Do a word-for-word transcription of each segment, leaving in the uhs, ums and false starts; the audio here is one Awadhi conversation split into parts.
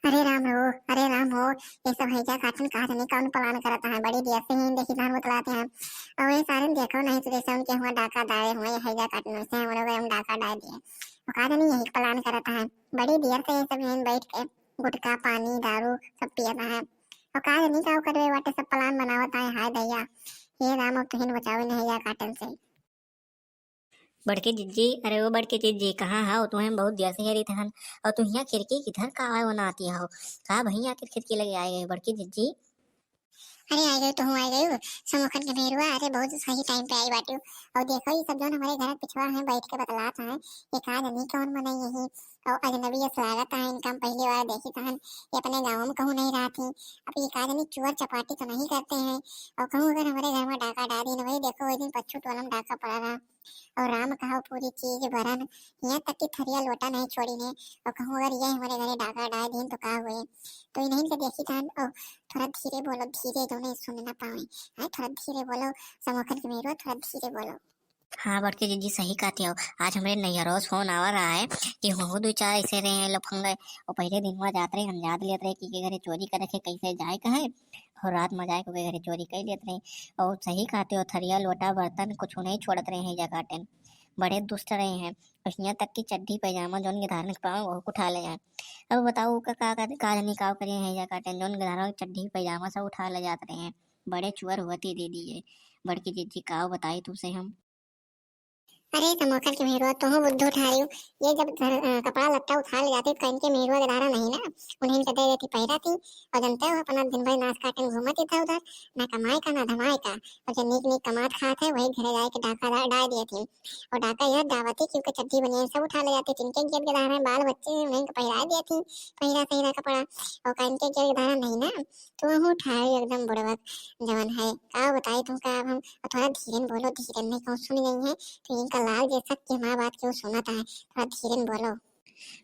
अरे राम हो, अरे राम हो, ये सब हैजा काटन का जनी कौन plan करत हैं? बड़ी देर से ही देखी धान बतलाते हैं। और ये सारे देखो नहीं तो जैसे उनके हुआ डाका डाले हुए हैजा काटन, वैसे हम लोग हम डाका डाल दिए। और का जनी यही plan करत हैं, बड़ी देर से ये सब यहीं बैठ के गुटखा, पानी, दारू सब पियत हैं। और का जनी का करवे बाटे, सब plan बनावत हैं। हाय दैया, हे राम, अब तुहिन बचावे नहीं हैजा काटन से। बड़की जिज्जी, अरे ओ बड़की जिज्जी, कहाँ हौ? तुहें बहुत देर से हेरित हन। और तू हियाँ खिड़की किधर का आए बनाती हौ? का भैया आखिर खिड़की लगे आए गए बड़की जिज्जी? अरे आए गए, तुहूँ आए गए, समोखन के मेहरुआ, अरे बहुत सही time पे आई बाटिउ। और देखो ये सब जौन हमरे घर के पिछवा हैं बैठ के बतलात हैं, ये का जनी कौन मनई यही, और अजनबी अस लागत हैं इनका, हम पहली बार देखित हन, ये अपने गाँव में कहूँ नहीं रहती। अब ये का जनी चोर चपाटी तो नहीं करते हैं, और कहूँ अगर हमरे घर में डाका डाल दीन, वही देखो वही दिन पच्छू टोला में डाका पड़ा रहा। और राम कहा पूरी चीज बरन, यहाँ तक कि थरिया लोटा नहीं छोड़ी ने। और कहूँ अगर ये हमरे घरे डाका डाल दीन तो का हुए? तो इन्हीं के देखित हन, और थोड़ा धीरे बोलो, धीरे, जो नहीं सुन ना पावे। हाँ, थोड़ा धीरे बोलो, समोखन के मेहरुआ, थोड़ा धीरे बोलो। हाँ बड़की जिज्जी, सही कहती हौ। आज हमरे नैहरों से phone आवा रहा है कि वहू दो चार ऐसे रहे हैं लफंगे। और पहले दिन हुआ जात रहे, हम जात लेत रहे कि के घरे चोरी करे के कैसे जाए कहे, और रात में जाए के ओके घरे चोरी कर लेत रहे। और सही कहती हौ, थरिया लोटा बर्तन कुछ नहीं छोड़त रहे हैं हैजा काटन, बड़े दुष्ट रहे हैं। और यहाँ तक कि चड्ढी पैजामा जौन के धारण के पावे वहू उठा ले जाए। अब बताओ का, का, का, का जनी काव करिए हैजा काटन, जौन के धारण चड्ढी पैजामा सब उठा ले जात रहे हैं। बड़े चुअर हुआ ती दे दिए। बड़की जिज्जी काव बताई तुमसे हम। अरे समोखन के मेहरुआ, तुहूँ बुद्धू ठारियो। ये जब घर, अ, कपड़ा लत्ता उठा ले जाती तो इनके मेहरुआ के धारा नहीं ना, उन्हें इनका दे देती पहिरा थी। और जनते हो अपना दिन भर नाच काटन घूमत इधर उधर, ना कमाए का ना धमाए का। और जो नीक नीक कमात खात है वही घरे जाए के डाका डा-, डाल दिए थी। और डाका यह दावती क्योंकि चड्ढी बनियान सब उठा ले जाती थी, इनके गेट के धारा बाल बच्चे उन्हें इनका पहिरा दिए थी, पहिरा सहीरा कपड़ा। और का इनके गेट के धारा नहीं ना, तुहूँ ठारियो एकदम बुड़बक जवन है। का बताई तुमका अब हम, और थोड़ा धीरन बोलो, धीरन नहीं कहूँ सुन गई है, तो इनका लाल जैसा कि हमारा बात क्यों सुनत है, थोड़ा धीरन बोलो।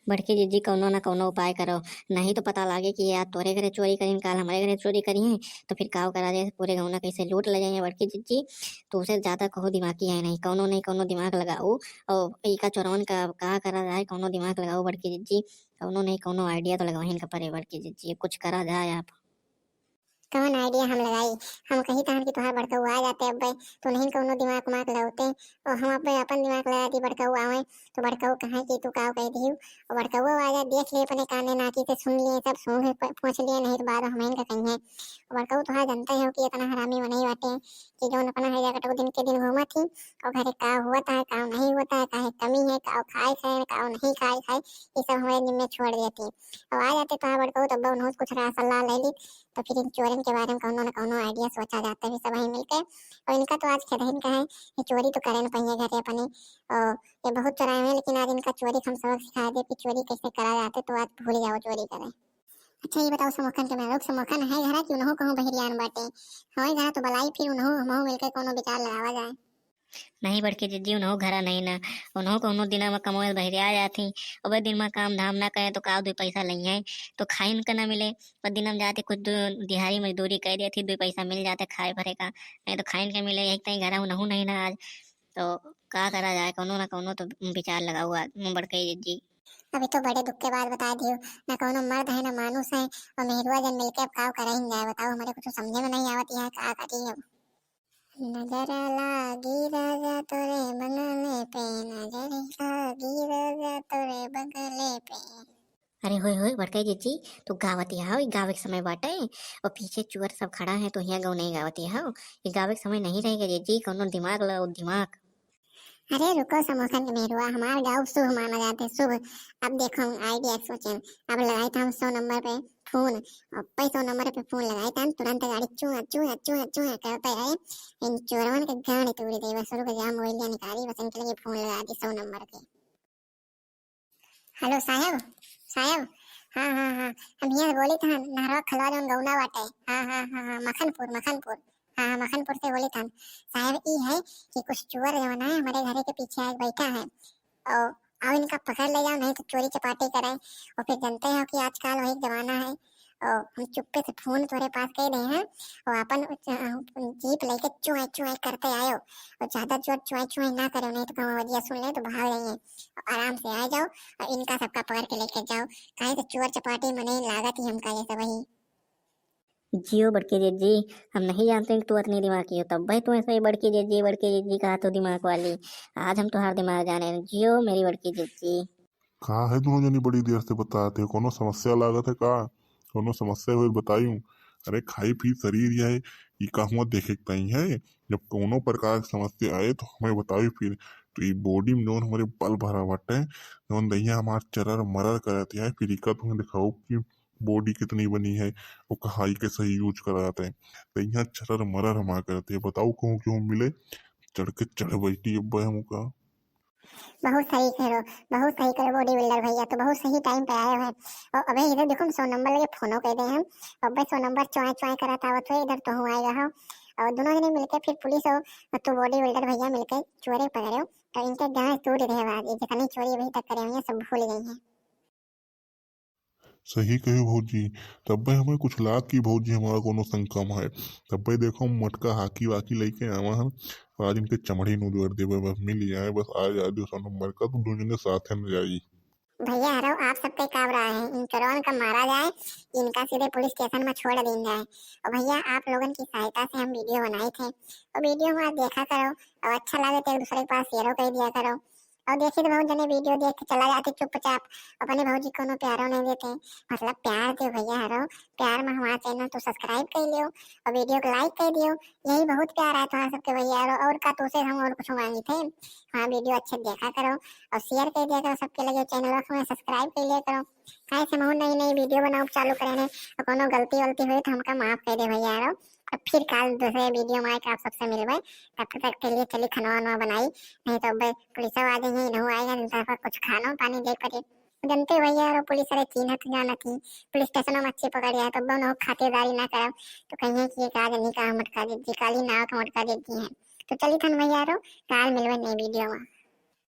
बड़की जिज्जी कौनो ना कौनो उपाय करो, नहीं तो पता लागे कि ये आज तोरे घरे चोरी करीन, काल हमरे घरे चोरी करी हैं, तो फिर काव करा जाए, पूरे गौना कैसे लूट ले जाए बड़की जिज्जी। तो उसे ज्यादा कहो दिमागी है नहीं, कौनो नहीं कौनो दिमाग लगाओ, और इका चोरवन का का करा जाए, कौनो दिमाग लगाओ बड़की जिज्जी, कौनो नहीं कौनो idea तो लगाओ इनका परे बड़की जिज्जी, कुछ करा जाए आप। कौन idea हम लगाई? हम कही तहन कि तोहार बड़कऊ आ जाते अब्बे, तो नहीं कौनो दिमाग उमाग लगाते, और हम अब्बे अपन दिमाग लगा दी, बड़कऊ आवे, तो बड़कऊ कहे कि तू काव कह दियो, और बड़कऊ आ जाए, देख लिए अपने काने नाकी से सुन लिए, सब सूंघ प-, पोंछ लिए, नहीं तो बाद में हम इनका कहीं है। और बड़कऊ तोहार जनते हो कि इतना हरामी मनई बाटे, कि जौन अपना है जाकर वो दिन के दिन घूमत ही, और घरे का हुआ है, का नहीं हुआ है, का कमी है, का खाए खाए, का नहीं खाए खाए, ये सब हमारे जिम्मे छोड़ देती। और आ जाते तोहार बड़कऊ, तब उन्होंने कुछ राय सलाह ले ली, तो फिर इन चोरन के बारे में कौनो न कौनो idea सोचा जाता है सब वहीं मिलके। और इनका तो आज खेदहिन का है, ये चोरी तो करे न पाइए घरे अपने। और ये बहुत चोराए हुए, लेकिन आज इनका चोरी का हम सबक सिखा दे कि चोरी कैसे करा जाते, तो आज भूल जाओ चोरी करे। अच्छा ये बताओ समोखन के मेहरुआ, समोखन है घरा कि उन्हों कहूँ बहिरियान बाटे? हमारे घरा तो बलाई, फिर उन्हों हमहू मिलके कौनो विचार लगावा जाए। नहीं बड़की जिज्जी, उन्हों घरा नहीं ना, उन्हों कौनो दिना में कमोए बहिरिया जाती, अबे दिन में काम धाम ना करें तो का दो पैसा लइहें, तो खाइन का ना मिले, और दिन में जाते कुछ दो दिहाड़ी मजदूरी कर देती, दो पैसा मिल जाते खाए भरे का, नहीं तो खाइन के मिले, यही तई घरा उन्हों नहीं ना आज, तो का करा जाए, कौनो ना कौनो तो विचार लगाओ बड़की जिज्जी। अभी तो बड़े दुख के बात बता दियो, ना कौनो मर्द है ना मानुस है, और मेहरुआ जन मिलके अब काव कराइन जाए, बताओ, हमारे कुछ समझे में नहीं आवत है, का करी अब। नजर लागी राजा तोरे बंगले पे, नजर लागी राजा तोरे बंगले पे। अरे होय होय बड़का जिज्जी, तू गावत हौ, ई गावे के समय बाटे, और पीछे चुअर सब खड़ा है, तो हियाँ गौ नहीं गावत हौ, ई गावे के समय नहीं रहेगा जिज्जी, कौनो दिमाग लगाओ दिमाग। अरे रुको समोखन के मेहरुआ, हमार गाँव शुभ माना जाते, शुभ। अब देखो हम idea सोचे, अब लगाई था हम सौ नंबर पे फोन, और पे सौ नंबर पे फोन लगाई था हम, तुरंत गाड़ी चुआ चुआ चुआ चुआ करते रहे, इन चोरवन के गाड़ी तोड़ दे, बस रुक जा, मोबाइल निकाली, बस इनके लिए फोन लगा दी सौ नंबर पे। हेलो साहब, साहब, हाँ हाँ हाँ, हम यहाँ से बोली था, नहरवा खलवा जौन गौना बाटे, हाँ हाँ हाँ हाँ, मखनपुर, मखनपुर। हाँ, मखनपुर से बोली था। साहब, ई है कि कुछ चुअर जवन है, हमारे घरे के पीछे आके बैठा है, और आओ इनका पकड़ ले जाओ, नहीं तो चोरी चपाटी करे। और फिर जानते हो कि आजकल वही जमाना है, और हम चुप्पे से फोन तोरे पास कह दे हैं, और अपन, अ, जीप लेके चुआई चुआई करते आयो, और ज्यादा जोर चुआई चुआई ना करे, नहीं तो कहूँ वजिया सुन ले तो भाग जाइए, और आराम से आ जाओ, और इनका सबका पकड़ के लेके जाओ, काहे तो चोर चपाटी मने लागत ही हमका जैसे वही। जियो बड़की जिज्जी, हम नहीं जानते कि तू अतनी दिमागी हो, तब भाई तू ऐसे ही बड़की जिज्जी, बड़की जिज्जी कहा तो दिमाग वाली। आज हम तुहार दिमाग जाने। जियो मेरी बड़की जिज्जी। का है दोनों जनी बड़ी देर से बतात है, कोनो समस्या लागत है का? कोनो समस्या होई बतायूं? अरे खाई पी शरीर यह है, ई कहूँ देखे के ताई है। जब कोनो प्रकार की समस्या आए तो हमें बताई फिर। तो ई बॉडी में जौन हमारे बल भरा बाटे, जौन दहिया हमार चरर मरर करत है, फिर इका तुम्हें दिखाओ कि बॉडी कितनी बनी है, वो कहाई के सही यूज कराते हैं। तो यहाँ चरर मरर हमार करते हैं, बताओ कहूँ क्यों मिले, चढ़ के चढ़ बैठी अब हम का। बहुत सही करो, बहुत सही करो बॉडी बिल्डर भैया, तो बहुत सही टाइम पे आए हो। और अबे इधर देखो, हम सौ नंबर लगे फोनो कह दे हैं, अबे सौ नंबर चुआए चुआए करत आवत हुए, इधर तो हूँ आएगा हो। और दोनों जने मिलके फिर पुलिस हो, तो बॉडी बिल्डर भैया मिलके चोरे पकड़े हो, तो इनके गांड तोड़ दे आज, ये जितनी चोरी अभी तक करे हुए हैं, सब भूल गई हैं। सही कहे भौजी, तब्बे हमें कुछ लाग की भौजी हमारा कोनो शंका में है। तब्बे देखो हम मटका हाकी वाकी लेके आवा हम, आज इनके चमड़ी नु उधेड़ देबे, बस मिल जाए, बस आ जाए दो सौ नंबर का, तो दोनों जने साथ में जाई। भैया हरो, आप सबके का राय है, इन चोरवन का मारा जाए, इनका सीधे पुलिस स्टेशन में छोड़ दीन जाए? और भैया आप लोगन की सहायता से हम वीडियो बनाए थे, और वीडियो में आप देखा करो, और अच्छा लगे तो एक दूसरे के पास शेयरो कर दिया करो। और देखिए तो बहुत जने वीडियो देख के चला जाते चुपचाप, अपने भौजी को कोनो प्यारो नहीं देते। मतलब प्यार दो भैया हरो, प्यार में हमारा चैनल तो सब्सक्राइब कर लियो और वीडियो को लाइक कर दियो, यही बहुत प्यार है तुम्हारा सबके भैया हरो। और का तुसे हम और कुछ मांगी थे? हाँ, वीडियो अच्छे देखा करो और शेयर कर दिया करो सबके लगे, चैनल को सब्सक्राइब कर लिया करो। काहे से हम नई नई वीडियो बनाओ चालू करे ने, और कोनो गलती वलती हुई तो हमका माफ कर दे भैया हरो। अब फिर काल दूसरे वीडियो में आके आप सबसे मिलबे, तब तक के लिए चली खनवा वनवा बनाई, नहीं तो अब पुलिस आ जाएंगे, इन्हों आएगा, इनका कुछ खानो पानी दे पड़े। जनते भैया हरो पुलिस अरे चीन्हत जानत ही, पुलिस स्टेशन में अच्छी पकड़ जाए तो अब उन्हों खातिरदारी ना करब, तो कहिए कि एक आज नहीं का मटका दे दी, काली नाव का मटका दे दी है। तो चली थन भैया हरो, काल मिलबे नई वीडियो में।